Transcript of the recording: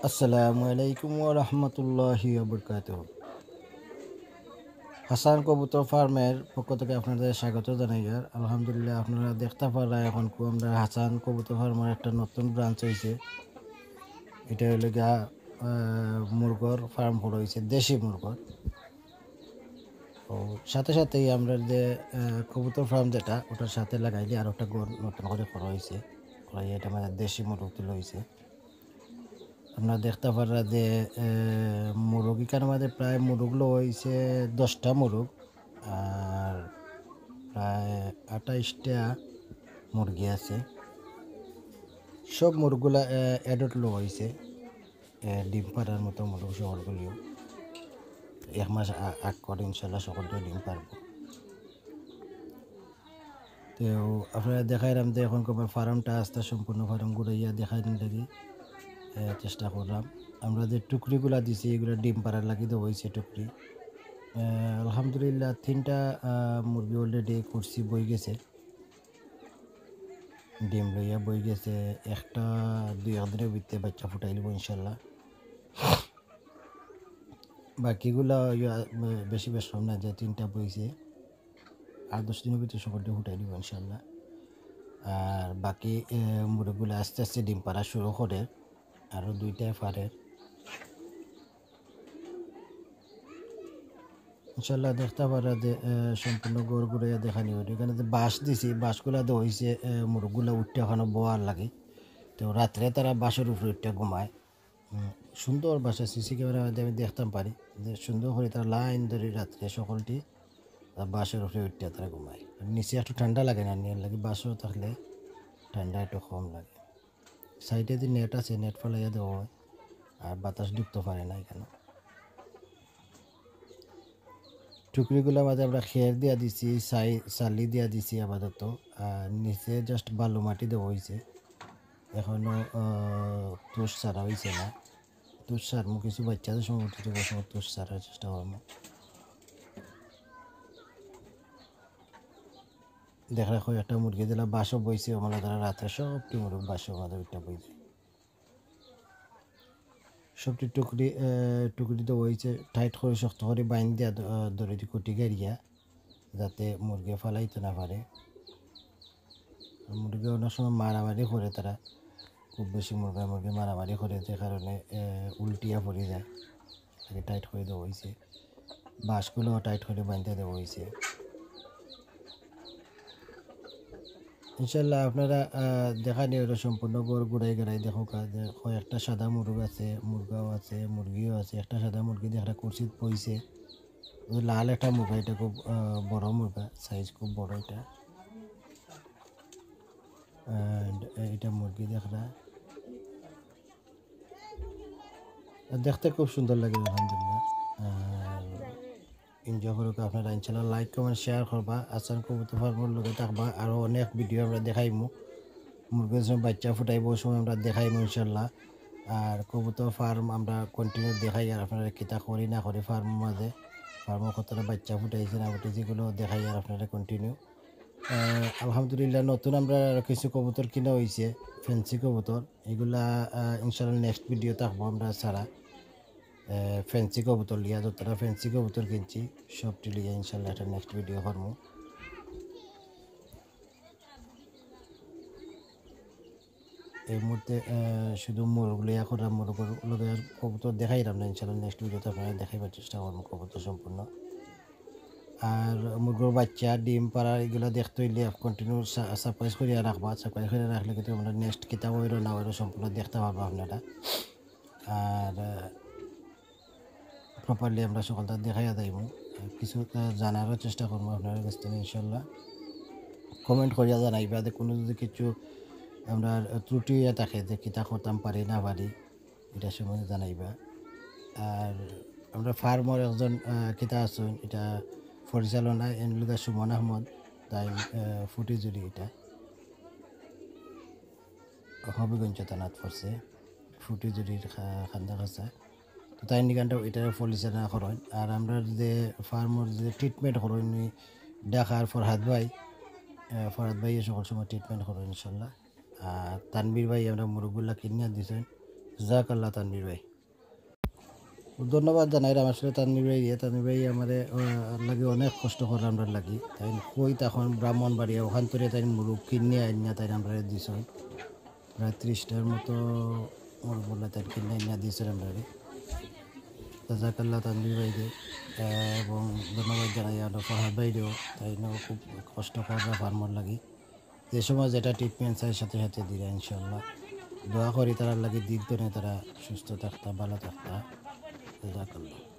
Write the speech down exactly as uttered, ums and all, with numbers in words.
আসসালামু আলাইকুম ওয়া রাহমাতুল্লাহি ওয়া বারাকাতুহু। হাসান কবুতর ফার্মের পক্ষ থেকে আপনাদের স্বাগত জানাই। আর আলহামদুলিল্লাহ, আপনারা দেখতা পাররা এখন কু আমরা হাসান কবুতর ফার্মের একটা নতুন ব্রাঞ্চ হইছে। এটা হইলো গিয়া, আহ, মুরগর ফার্ম করা হইছে, দেশি মুরগর। তো সাথে সাথেই আমরা যে, আহ, কবুতর ফার্ম যেটা, ওটার সাথে লাগাইলে আর একটা ঘর নতুন করে করা হইছে। করাই এটা মানে দেশি মুরগ তুলা হইছে। আপনারা দেখতা পাররা যে, এ, মুরগ ইখান মাঝে প্রায় মুরগ লো হইছে দশটা মুরগ, আর প্রায় আঠাইশটা মুরগি আছে। সব মুরগগুলা, এ, adult লো হইছে, এ, ডিম পাড়ার মতো মুরগ সকলগুলিও। এক মাস আ-, আগ করে ইনশাল্লাহ সকলটাই ডিম পারবো। তো আপনারা দেখাইলাম যে এখন কবার ফার্মটা আস্তা সম্পূর্ণ ফার্ম ঘুরাইয়া দেখাই দিন লাগি, এ, চেষ্টা করলাম। আমরা যে টুকরিগুলা দিছি, এগুলা ডিম পাড়ার লাগি দেওয়া হইছে টুকরি। এ, আলহামদুলিল্লাহ, তিনটা, আ, মুরগি already করছি, বই গেছে। ডিম লইয়া বই গেছে, একটা দুই এক দিনের ভিতরে বাচ্চা ফুটাইলিব ইনশাল্লাহ। বাকিগুলা ইয়া, বে-, বেশি বেশ কম না, যে তিনটা বইছে, আর দশ দিনের ভিতরে সকলটা ফুটাই দিব ইনশাল্লাহ। আর বাকি, এ, মুরগগুলা আস্তে আস্তে ডিম পাড়া শুরু করে, আরও দুইটায় পারে। ইনশাল্লাহ দেখতা পাররা যে, এ, সম্পূর্ণ ঘর ঘুরাইয়া দেখানি হইল। এখানে যে বাঁশ দিছি, বাঁশগুলা দেওয়া হইছে, এ, মুরগগুলা উঠতে ওখানে বওয়ার লাগি। তো রাত্রে তারা বাঁশর উপরে উঠতে ঘুমায়। হুম, সুন্দর বাসা, সিসি ক্যামেরার মাধ্যমে আমি দেখতাম পারি যে সুন্দর করে তারা লাইন ধরি রাত্রে সকলটি তারা বাঁশর উপরে উঠতে তারা ঘুমায়। আর নিচে একটু ঠান্ডা লাগে না, নিয়ে লাগে বাঁশও থাকলে ঠান্ডা একটু কম লাগে। সাইডে যে নেট আছে, নেট ফালাইয়া দেওয়া হয়, আর বাতাস ঢুকতে পারে না এখানে। টুকরিগুলোর মাঝে আমরা খের দিয়া দিছি, সাই-, সালি দিয়া দিছি আপাতত। আর নিচে just বালু মাটি দেওয়া হইছে, এখনো, আহ, তুষ ছাড়া হইছে না। তুষ ছাড়মু, কিছু বাচ্চাদের সময় উঠে যাবো, সময় তুষ ছাড়ার চেষ্টা করবো। দেখরা কয়েকটা মুরগি দিলা বাসও বইছে, ওগুলা তারা রাত্রে সবটি মুরগ বাসও আমাদের উঠে বইছে। সবটি টুকরি, আহ, টুকরি তো হইছে, টাইট করে শক্ত করে বাইন দিয়া দ-, আহ, দড়ি দি কুটি গাড়িয়া, যাতে মুরগি ফালাইতে না পারে। আর মুরগি অনেক সময় মারামারি করে তারা, খুব বেশি মুরগা মুরগি মারামারি করে, যে কারণে, আহ, উল্টিয়া পড়ি যায়। আগে টাইট করে দেওয়া হইছে, বাঁশগুলো টাইট করে বাঁধতে দেওয়া হইছে। ইনশাল্লাহ আপনারা, আহ, দেখানি হইলো সম্পূর্ণ ঘর ঘুরাই ঘুরাই দেখো কা-, যে কয়েকটা সাদা মুরগ আছে, মুরগাও আছে, মুরগিও আছে। একটা সাদা মুরগি দেখরা কুরসিত বইছে। ওই লাল একটা মুরগা, এটা খুব, আহ, বড় মুরগা, সাইজ খুব বড় এটা। And এটা মুরগি দেখরা। আর দেখতে খুব সুন্দর লাগে, আলহামদুলিল্লাহ। আর enjoy করুক আপনারা, ইনশাল্লাহ like, comment, share করবা, আসান কবুতর ফার্মর লগে থাকবা, আরও অনেক ভিডিও আমরা দেখাইমু। মুরগির সময় বাচ্চা ফুটাইবো, ওই সময় আমরা দেখাইমু ইনশাল্লাহ। আর কবুতর ফার্ম আমরা continue দেখাই, আর আপনারা কিতা করি না করি ফার্মর মাঝে, ফার্মর কতটা বাচ্চা ফুটাইছে না ফুটাইছে, এগুলো দেখাই আর আপনারা continue। আহ, আলহামদুলিল্লাহ, নতুন আমরা আরো কিছু কবুতর কিনা হইছে, ফ্যান্সি কবুতর। এগুলা, আহ, ইনশাল্লাহ next ভিডিও থাকবো আমরা সারা, আহ, ফ্যান্সি কবুতর লিয়া, যতটা ফ্যান্সি কবুতর কিনছি, সবটি লিয়া ইনশাল্লাহ একটা next ভিডিও করবো। এই মুহূর্তে, আহ, শুধু মুরগ লইয়া করা, মুরগর লগে আর কবুতর দেখাইলাম না, ইনশাল্লাহ next ভিডিওতে আপনারা দেখাইবার চেষ্টা করবো কবুতর সম্পূর্ণ। আর মুরগর বাচ্চা, ডিম পাড়া, এগুলা দেখতে হইলে continue সা-, subscribe করিয়া রাখবা। Subscribe করিয়া রাখলে কিন্তু আমরা next কিতা হইলো না হইলো সম্পূর্ণ দেখতে পারবা আপনারা। আর, আহ, properly আমরা সকলটা দেখাইয়া যাইমু। কিছু, আহ, জানারও চেষ্টা করবো আপনার কাছ থেকে ইনশাল্লাহ। Comment করিয়া জানাইবা যে কোনো যদি কিছু আমরা ত্রুটি হইয়া থাকে যে কিতা করতাম পারি না পারি, এটা সম্বন্ধে জানাইবা। আর আমরা ফার্মর একজন, আহ, কিতা আছেন, এটা পরিচালনা এনলুদা সুমন আহমদ, তাই, আহ, ফুটি জুড়ি এটা। হবিগঞ্জ থানাত পড়ছে, ফুটি জুড়ির খা-, খান্দা খাসা। তো তাই নিকানটা এটা পরিচালনা করেন। আর আমরা যে ফার্মর যে treatment করেন, ঢাকার ফরহাদ ভাই, আহ, ফরহাদ ভাই এই সকল সময় treatment করেন ইনশাল্লাহ। আর তানভীর ভাই আমরা মুরগগুলা কিনিয়া দিছেন, জাজাকাল্লাহ তানভীর ভাই। ধন্যবাদ জানাইরাম আসলে তানভীর ভাইরে। তানভীর ভাই আমারে, আহ, লাগি অনেক কষ্ট কররা আমরার লাগি। তাইন কইত অখন ব্রাহ্মণবাড়িয়া, অখান তনে তাইন মুরগ কিনিয়া আনিয়া তাইন আমরারে দিছইন। প্রায় ত্রিশটার মতো মুরগ বলে তাইন কিনিয়া আনিয়া দিছইন আমরারে। জাজাকাল্লাহ তানভীর ভাইরে, আহ, এবং ধন্যবাদ জানাই আমরা ফরহাদ ভাইরেও। তাইনও খুব কষ্ট কররা ফার্মর লাগি। যে সময় যেটা ট্রিটমেন্ট চায় সাথে সাথে দিরা ইনশাআল্লাহ। দোয়া করি তারার লাগি, দিন তনে তারা সুস্থ থাকতা, ভালা থাকতা। জাজাকাল্লাহ।